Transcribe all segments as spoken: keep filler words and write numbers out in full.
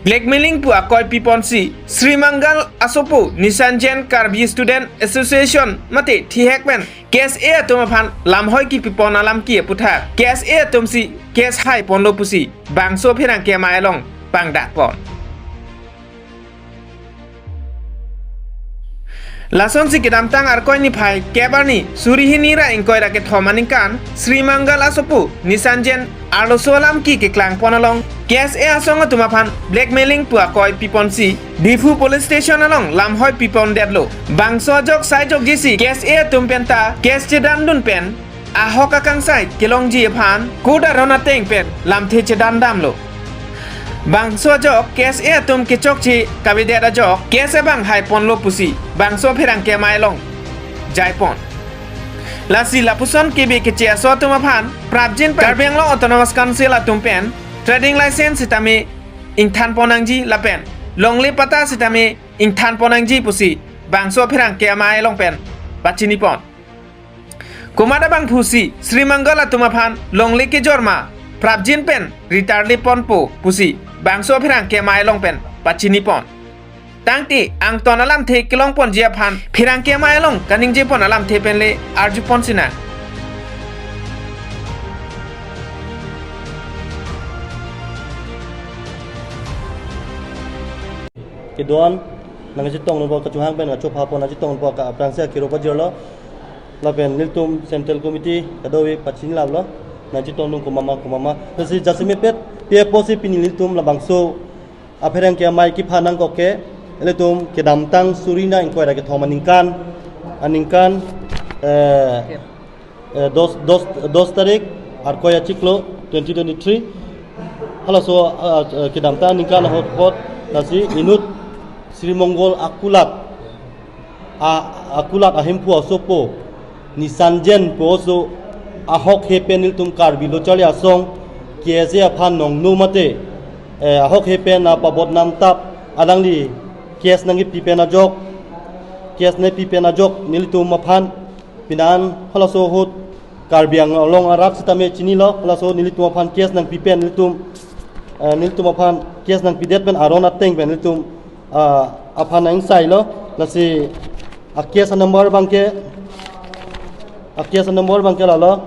blackmailing pu akoi piponsi Sri Mangal asopo Nisanjan Karbi Student Association mate thihek pen K S A atum aphan lamhoi kipipon alam ki aputhak K S A atum si case hai ponlo pusi bangso pherangke amei along pangdak pon. Lasonsi kedamtang Arkoi niphai kep arni suri hini ra ingkoi ra kethom aningkan Sri Mangal asopo Nisanjan arloso alam ki keklang pon along K S A asong atum aphan blackmailing pu akoi piponsi Diphu Police Station along lamhoi pipon detlo. Bangso ajok sai jokjisi K S A atum penta case chedandun pen ahok akangsai kelongji aphan court aron ateng pen lamthe chedan damlo. Bangso ajok K S A atum kechokche kavedet ajok case abang hai ponlo pusi bangso pherangke amei along jai pon. Lasi lapuson kebe keche aso atum aphan prapjin pen Karbi Anglong Autonomous Council atum pen trading license sitame ingthan pon nangji lapen longle patta sitame ingthan pon nangji pusi bangso pherangke amei along pen pachini pon. Komat abangphusi Sri Mangal atum aphan longle kejor ma prapjin pen ritarli ponpo pusi bangso pherangke amei along pen pachini pon. Tangte angton alamthe kelong ponji aphan pherangke amei along kaningje pon alamthe pen le arju pon sinang. Kedo-an nangchetong nangpo, kachunghang pen kachopha pon nangchetong nangpo, ka aphrangsi akiro pajirlo. Lapen nelitum Central Committee kadokave pachini laplo, nangchetong nung komat ma komat ma. Lasi jasemet pet pi apotsi pini nelitum labangso apherangke amei kipha nangkok ke, ilitum kedamtang suri hini ra ingkoi ra kethom aningkan, aningkan, eh, eh, dos, dos, dos tarik Arkoi achiklo twenty twenty-three. Halaso, eh, eh, kedamtang aningkan ahut ahut lasi inut Sri Mangal akulat, a, akulat ahemphu asopo Nisanjan pu aso ahokhe pen nelitum Karbi Lo Charli Asong K S A aphan nongno mate, eh, ahokhe pen nangpabodnam tap alangli case nangkipi pen ajok, case nangkipi pen ajok nelitum aphan pinan halaso ahut Karbi Anglong arat sitame chinilo, halaso nelitum aphan case nangpi pen nelitum, eh, nelitum aphan case nangpidet pen aron ateng pen nelitum, ah, aphan nangsailo. Lasi a case number abangke, a case number abangke lalo,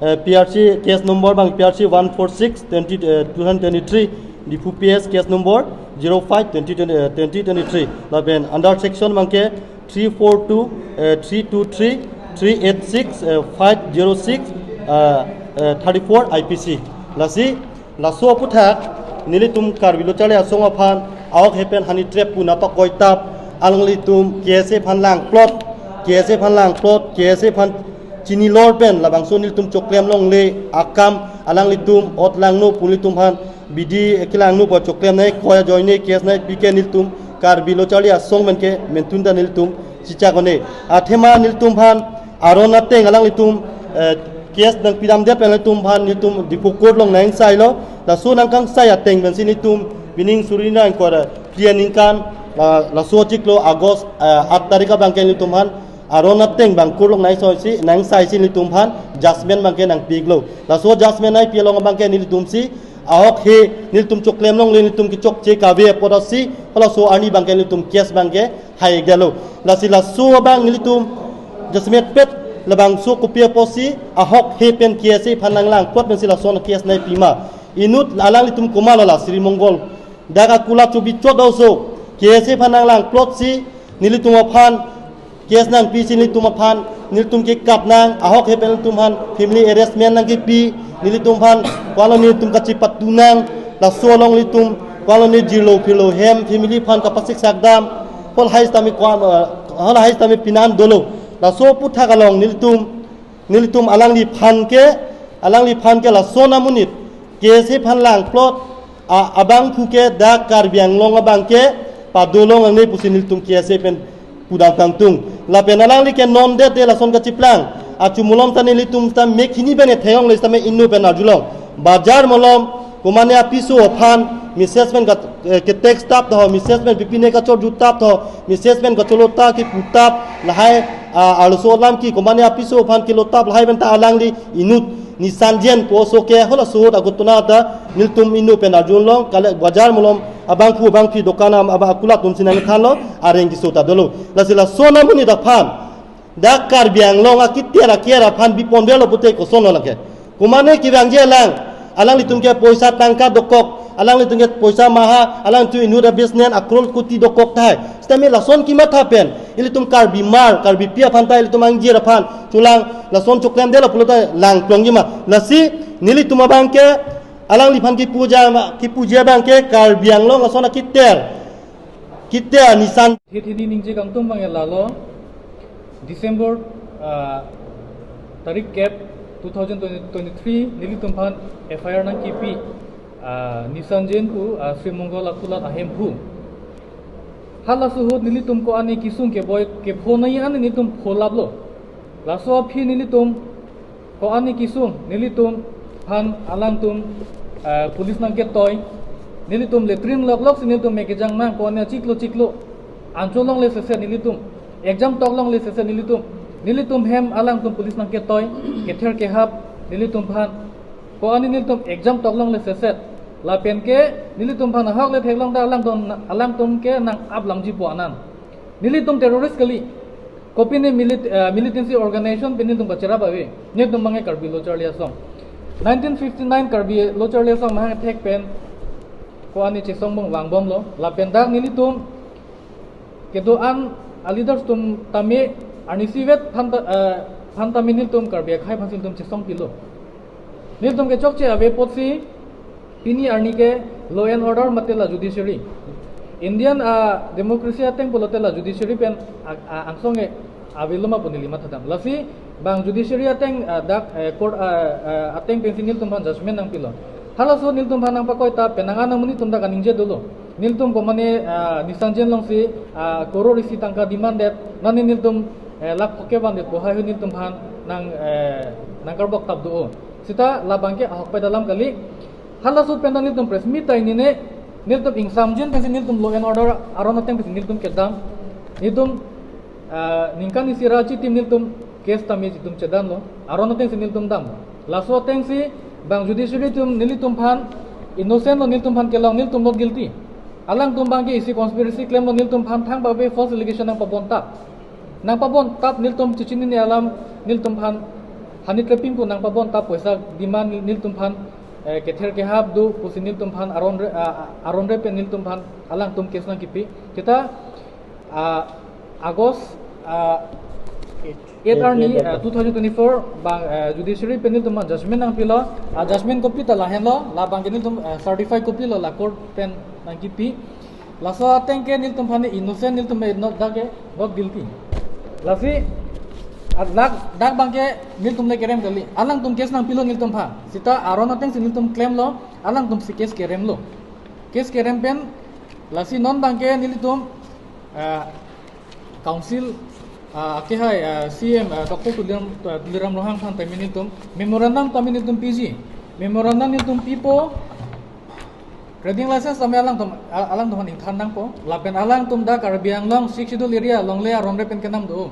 eh, P R C case number abang P R C one four six twenty, eh, two thousand twenty-three, Diphu P S case number zero five twenty twenty, eh, twenty twenty-three. Lapen under section abangke three four two, eh, three two three, three eight six, eh, five zero six, eh, eh, thirty-four I P C. Lasi laso aputhak nelitum Karbi Lo Charli Asong aphan ahokhe pen honey trap pu nangpakoi tap, alanglitum K S A aphan langplot, K S A aphan langplot, K S A aphan chinilor pen labangso nelitum choklem longle akam alanglitum ot langno pu nelitum aphan bidi kelang nangpo, choklem nangkoi ajoine case nangpi ke nelitum Karbi Lo Charli Asong pen ke mentun ta nelitum chichak-o-ne. Athema nelitum aphan aron ateng alanglitum, eh, case nangpidamdet pen nelitum aphan nelitum Diphu court along nangsailo. Laso nangkangsai ateng pensi nelitum pining suri hini ra ingkoi ra phli aningkan, ah, laso achiklo August, ah, aat tarik abangke nelitum aphan aron ateng abang court along nangsaisi, nangsaisi nelitum aphan judgment abangke nangpi-iklo. Laso judgment nangpi along abangke nelitum si ahokhe nelitum choklem longle nelitum kechokche kave apot si halaso arni abangke nelitum case abangke hai-iklo. Lasi laso abang nelitum jasemet pet labangso kopi apotsi ahokhe pen K S A aphan nanglangplot pensi lason case nangpi ma. Inut alanglitum komatlo la Sri Mangal dak akulat chobi chot do so K S A aphan nanglangplot si nelitum aphan case nangpisi nelitum aphan nelitum kekap nang, ahokhe pen nelitum aphan family arrangement nangkipi, nelitum aphan ko-an lo nelitum kachipatu nang, laso along nelitum ko-an lo ne jirlo phirlo hem family aphan kapasik sakdam, halahai sitame ko-an, eh, halahai sitame pinan dolo. Laso aputhak along nelitum, nelitum alangliphan ke, alangliphan ke lason amonit K S A aphan langplot, a, abangphu ke dak Karbi Anglong abangke padolong nangne pusi nelitum K S A pen pudam kangtung. Lapen alangli ke non det de lason kachiplang. Achu malom ta nelitum ta mek hini bene theyong le sitame inut pen arjulong. Bajar malom, komane apiso aphan, message pen ka, eh, ke text tap tho, message pen pipine kachorju tap tho, message pen kacholo ta kipu tap, lahai, ah, arloso alam ki komane apiso aphan kelo tap lahai pen ta alangli inut Nisanjen pu oso ke halaso ahut agot tona ta nelitum inut pen arjulong, kale bajar malom Abangphu abangphi dokan am aba akulat atum si nangthanlo, areng keso ta dolo. Lasi lason amonit aphan, dak Karbi Anglong akiter aker aphan bipon belo pute koson lo lake. Komane kevangji alang, alanglitum ke poisa tangka dokok, alanglitum ke poisa maha, alanglitum inut abisnen akrol kuti dokok tahai. Sitame lason kematha pen, ilitum Karbi mar, Karbipi aphan ta ilitum angjir aphan, chulang lason choklemdetlo pulote lang plongji ma. Lasi, nelitum abang ke, alangliphan kepuja ma, kepuja abang ke Karbi Anglong ason akiter, kiter nisan. Hit hini ningje kangtung abang ke lalo, December, ah, tarik kep two thousand twenty-three, nelitum aphan F I R nangkipi, ah, Nisanjen pu, ah, Sri Mongol akulat ahemphu. Halaso ahut nelitum ko-an kesung keboi kepho nai an nelitum pholaplo. Laso aphi nelitum ko-an kesung, nelitum aphan alangtum, eh, police nangketoi. Nelitum latrine loklok si nelitum mek kejang nang, ko-an chiklo chiklo. Anchot longle sese nelitum. Exam tok longle sese nelitum. Nelitum hem alangtum police nangketoi. Kether kehap nelitum aphan. Ko-an nelitum exam tok longle sese. Lapen ke nelitum aphan ahok le theklong ta alangtum, alangtum ke nang-ap lamji pu anan. Nelitum terrorist kali. Kopine milit-, eh, militancy organization pen nelitum kacherap ave. Nelitum abang ke Karbi Lo Charli Asong. Nineteen fifty-nine Karbi Lo Charli Asong mahang thek pen ko-an chesong bom vangbomlo. Lapen dak nelitum kedo-an aleaders atum tame arnisi vet aphan ta, eh, aphan tame nelitum Karbi akhei aphan si nelitum chesong pilo. Nelitum kechokche ave apotsi pini arni ke law and order mate la judiciary. Indian, ah, democracy ateng pulote la judiciary pen a-, a-, angsong ke avelo ma pu neli mathadam. Lasi bang judiciary ateng, ah, dak, eh, court, ah, ah, ateng pensi nelitum aphan judgment nangpilo. Halaso nelitum aphan nangpakoi ta penang an amonit atum ta kaningje dolo. Nelitum komane, ah, Nisanjen along si, ah, crore isi tangka demand det. Nani nelitum, eh, lakh phokep vandet pu haihui nelitum aphan nang, eh, nangkarbok tap do. Sita labang ke ahokpet alam kali. Halaso pen ta nelitum press meet ta inine, nelitum ingsamjin pensi nelitum law and order aron ateng pensi nelitum kedam. Nelitum, ah, ningkan isi ra chitim nelitum case tame nelitum chedanlo. Aron ateng si nelitum dam. Laso ateng si bang judiciary atum nelitum aphan innocent lo nelitum aphan kelong, nelitum lo guilty. Alangtum abang ke isi conspiracy klemlo nelitum aphan thang babe false allegation nangpabon tap. Nangpabon tap nelitum chechinine alam nelitum aphan honey trapping pu nangpabon tap poisa demand nel-, nelitum aphan, eh, kether kehap do pusi nelitum aphan aron re, ah, ah, aron re pen nelitum aphan alangtum case nangkipi. Sita, ah, August, ah, eight arni, ah, two thousand twenty-four bang, ah, judiciary pen nelitum aphan judgment nangpilo, ah, judgment copy ta lahenlo, labang ke nelitum, ah, certify copy lo la court pen nangkipi. Laso ateng ke nelitum aphan innocent nelitum not dak ke not guilty. Lasi, ah, dak, dak abang ke nelitum le kerem kali. Alangtum case nangpilo nelitum aphan. Sita aron ateng si nelitum klemlo, alangtum si case keremlo. Case kerem pen, lasi non abang ke nelitum, ah, council, ah, akehai, ah, C M, ah, Doctor Tuliram, ah, Tuliram Ronghang aphan tame nelitum memorandum tame nelitum piji. Memorandum nelitum pipo. Trading license tame alangtum, ah, alangtum aphan ingthan nangpo. Lapen alangtum dak Karbi Anglong Sixth Schedule area longle aron re pen kenam do.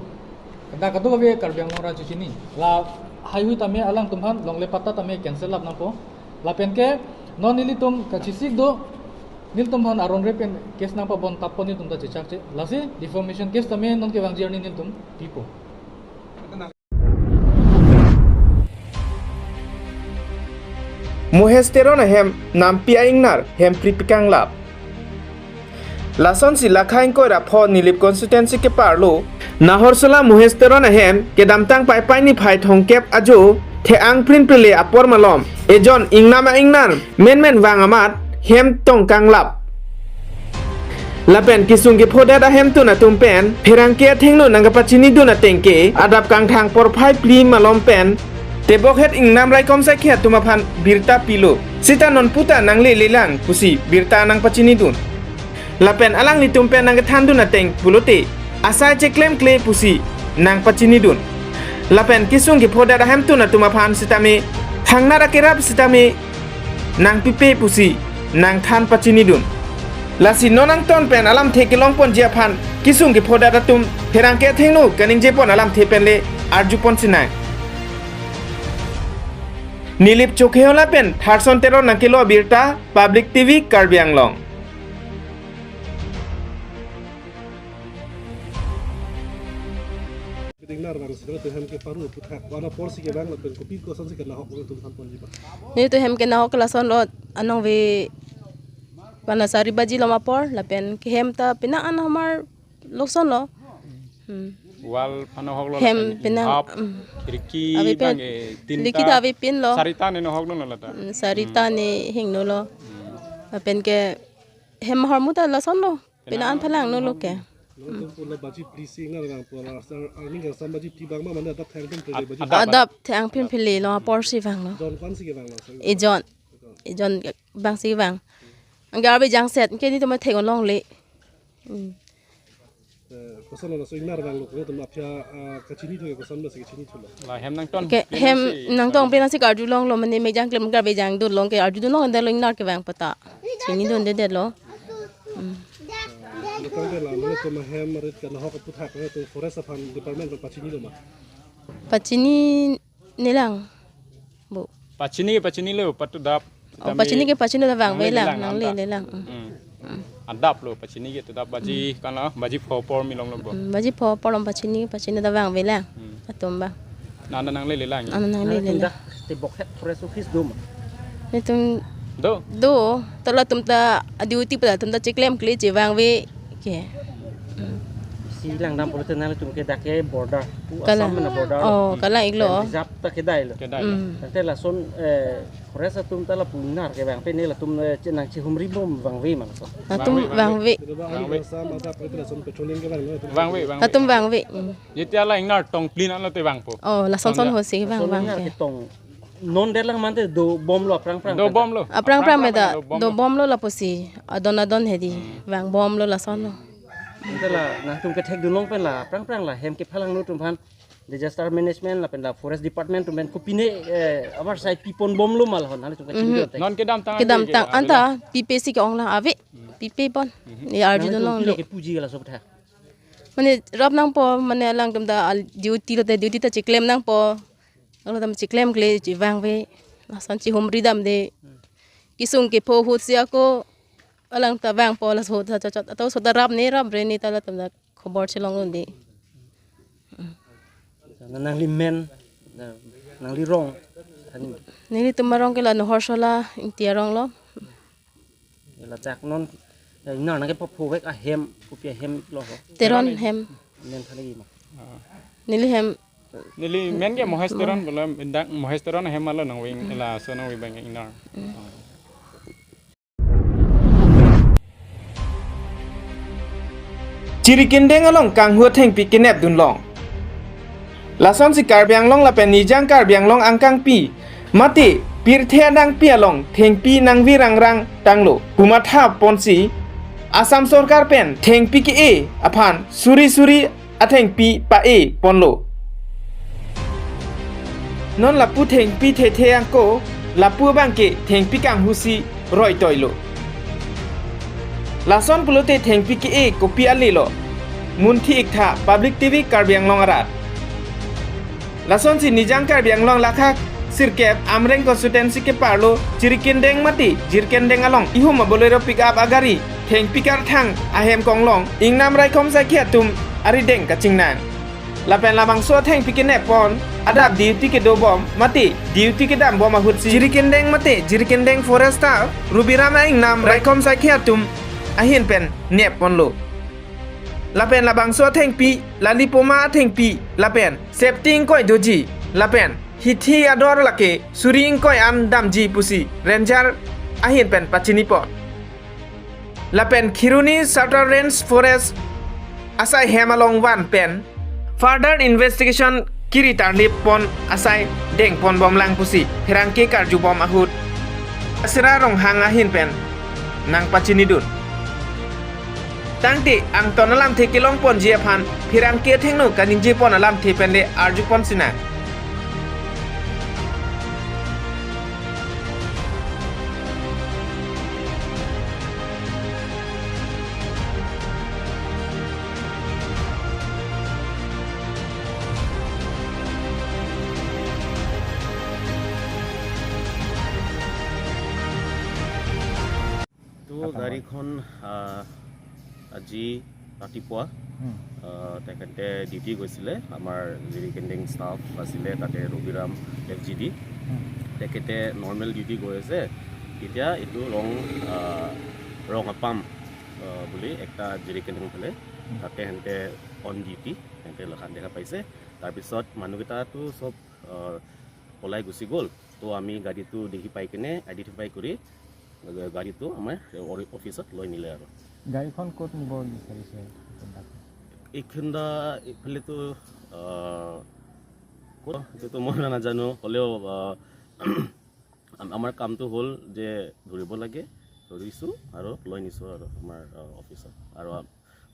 Dak kadokave Karbi Anglong ra chechini. La haihui tame alangtum aphan longle patta tame cancel up nangpo. Lapen ke non nelitum kachesik do, nelitum aphan aron re pen case nangpabon tappo nelitum ta chechakche. Lasi defamation case tame non kevangji arni nelitum pipo. Mohes Teron ahem nampi a-ingnar Hempri pi kanglap. Lasonsi lakha ingkoi ra pho Nilip constituency keparlo Nahorsola Mohes Teron ahem kedamtang Paipai niphai thomkep ajo the-ang prin prile apor malom ejon ingnam a-ingnar menmen vang amat hem tong kanglap. Lapen kesung kephodet ahemtun atum pen pherangke athengno nangkapachinidun ateng ke adap kangthang porphai phli malom pen tebokhet ingnam raikom saikhe atum aphan birta pilo. Sita non puta nanglelelang pusi birta nangpachinidun. Lapen alanglitum pen nangkethandun ateng pulote asai cheklemkle pusi nangpachinidun. Lapen kesung kephodet ahemtun atum aphan sitame thangnat akerap sitame nangpipe pusi nangthan pachinidun. Lasi non angton pen alamthe kelongponji aphan kesung kephodet atum pherangke athengno kaningjepon alamthe penle arjupon sinai. Nilip Chokhehola pen Tharson Teron nangkelo birta, Public T V Karbi Anglong. Nar bang si, to hem ke paru puthak, wana apor si kevang lapen kopi kosonsi kenahok lo tum than ponji ba? Nelitum hem kenahok lason lo, anong ve, wana sari baji lo apor, lapen ke hem ta penang an hamar lokson lo. Hmm. Wall aphan ahok lo, hem lapen penang, inghap, hmm, khirki ave pen, bang, eh, tinta, likhi ta ave pen lo. Sarita ne nahok lo lata. Hmm, sarita, hmm, ne hingno lo. Hmm. Lapen ke hem ahormu ta lason lo. Penang an phalang no lo ke. Lo tum pula baji phli si ingnar vangpo, la sar arni kangsam baji phli vang ma, mane adap thang pin phli, ad-, baji adap thang pin phli lo apor si vang lo. Jon ko-an si kevang lo, sir? Ejon. Ejon bang si vang. Anke arve jangset, anke nelitum thek-ong longle. Hmm. Eh, koson lo, so ingnar vanglo, ko tum aphi, ah, kachinithu ke koson lo si kachinithu lo? La hem nangton, ke hem nangton, penang si karjulong lo, mane mejang klem karve jang dun long ke arjudun long, ende lo ingnar kevang pata. Chinidundedet lo. Hmm. Lokang de la, mane tum hem arit kenahok aputhak, mane tum forest aphan department aphan pachinilo ma? Pachini nelang, bu. Pachini, pachini lo, patu adap. Oh, pachini ke pachini ta vangve lang, nangle lelang, nangle lelang. Hmm. Hmm. Adap lo, pachini ke tu adap baji, hmm, kan lo, baji pho apor milong lo bo. Hmm, baji pho apor lo pachini, pachini ta vangve lang. Hmm. Atum ba. Nana nangle lelang. Nana nangle lelang. Dak te Bokhet Forest Office do ma? Nelitum do. Do, to latum ta duty pala latum ta chiklemkle chevangve ke. Hmm. Si langdam pulote nanglitum ke dak ke border. Pu kalang. Assam mena border. Oh, hmm, kalang-ik lo. Pen reserve ta kedai lo. Kedai lo. Hmm. Tangte lason, eh, forest atum ta lapu ingnar kevang pen ne latum, eh, chenang chihumri bom vangve ma lason? Latum vangve, vangve. Vangve. Vangve, vangve. Vangve, vangve. Latum vangve. Hmm. Jetia la ingnar tong plin an lote vangpo. Oh, lason son ho si vang, lason vang ingnar ke. Ke tong non det lang mante dobom lo aphrang aphrang. Dobom lo. Aphrang aphrang meda, dobom lo. Dobom lo lapusi. Adon adon hedi. Hmm. Vangbom lo lason lo. Ante la nangtum kethekdun long pen la aphrang aphrang la hem kephalang no atum aphan disaster management lapen la forest department atum pen kopine, eh, abar sai pipon bomlo ma lahon, hali atum kachinidun te. Mhm. Non kedamtang kedamtang ante ke, ante avelang. Pipe si ke-ong lang ave. Hmm. Pipe pon. Mhm. Ye arjudun longle. Nangtum pilo kepuji ke laso aputhak? Mane rap nangpo, mane alangtum ta al duty lote duty ta chiklem nangpo. Alangtum chiklemkle chevangve. Lason chihumri damde. Kesung kepho ahut si ako alang ta vangpo, laso ahut ta chot chot. Ato so ta rap ne rap re ne ta latum ta khobor chelong unde. Na nangli men, na nangli rong, ani? Nelitum arong ke la Nohor Sola Ingti arong lo. Ladak non, eh, ingnar nangkepho phovek ahem, kopi ahem lo ho? Teron hem. Men thani ma? Ah. Neli hem. Neli men ke Mohes Teron, mo- bolo dak Mohes Teron ahem alo nangveng, hmm, laso nangveng bang ingnar. Hmm. Ah. Jirikindeng along kanghu athengpi kenep dunlong. Lasonsi Karbi Anglong lapen Nijang Karbi Anglong angkangpi mate pirthe adangpi along thengpi nangve rangrang tanglo pu matha ponsi Assam sorkar pen thengpi ke-e aphan suri suri athengpi pa-e ponlo. Non lapu thengpi thethe ako lapu abangke thengpi kanghusi roitoilo. Lason pulote thengpi ke-e kopi ale lo? Munthi-iktha, Public T V Karbi Anglong arat. Lasonsi Nijang Karbi Anglong lakha sirkep Amreng constituency keparlo Jirikindeng mate Jirikindeng along ihum a Bolero pickup agari thengpi karthang ahem konglong ingnam raikom saikhi atum arideng kachingnang. Lapen labangso athengpi kenep pon adap duty kedobom mate duty kedambom ahutsi Jirikindeng mate Jirikindeng forest staff Rubiram a ingnam raikom saikhi atum ahin pen nep ponlo. Lapen labangso athengpi, Lalipoma athengpi, lapen safety ingkoi doji, lapen hithi ador lake suri ingkoi an damji pusi ranger ahin pen pachini pon. Lapen Kheroni Charter Range Forest asai hem along van pen further investigation kiri tarlip pon asai deng pon bomlang pusi pherangke karjubom ahut Asira Ronghang ahin pen nangpachinidun. Tangte angton alamthe kelong ponji aphan pherangke athengno kaningje pon alamthe pen le arju pon sinang. তো, গাড়ীখন, আহ, আজি ৰাতিপুৱা আহ, তেখেতে ডিউটি গৈছিলে। আমাৰ যিখিনি ষ্টাফ আছিলে তাতে, ৰবিৰাম এফ জি ডি, তেখেতে নৰ্মেল ডিউটি গৈ আছে। তেতিয়া এইটো ৰং আহ, ৰং আপাম আহ, বুলি একটা জিৰিকেনেং ফালে, তাতে সিহঁতে অন ডিউটি, সিহঁতে লখান দেখা পাইছে। তাৰপিছত মানুহকেইটাতো চব আহ, পলাই গুচি গ'ল। তো আমি গাড়ীটো দেখি পাই কিনে আইডেণ্টিফাই কৰি আহ, গাড়ীটো আমাৰ অৰি- অফিচত লৈ নিলে আৰু। গাড়ীখন ক'ত নিব বিচাৰিছে? এইখন দা এইফালেতো আহ, ক'ত, এইটোতো মই নাজানো। হ'লেও আহ, আম- আমাৰ কামটো হ'ল যে ধৰিব লাগে, ধৰিছোঁ আৰু লৈ নিছোঁ আৰু আমাৰ আহ, অফিচত। আৰু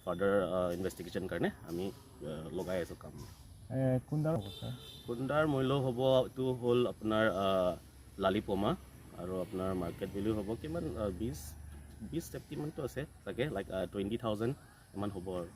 ফাৰ্ডাৰ ইনভেষ্টিগেশ্যন কাৰণে আমি আহ, লগাই আছোঁ কাম। এ, কোন দাৰ হ'ব, ছাৰ? কুন্দাৰ মূল্য হ'ব, এইটো হ'ল আপোনাৰ আহ, লালিপমা আৰু আপোনাৰ মাৰ্কেট ভেলিউ হ'ব কিমান, আহ, বিশ বিশ ছেফটি মানটো আছে চাগে, লাইক টুৱেণ্টি থাউজেণ্ড ইমান হ'ব আৰু।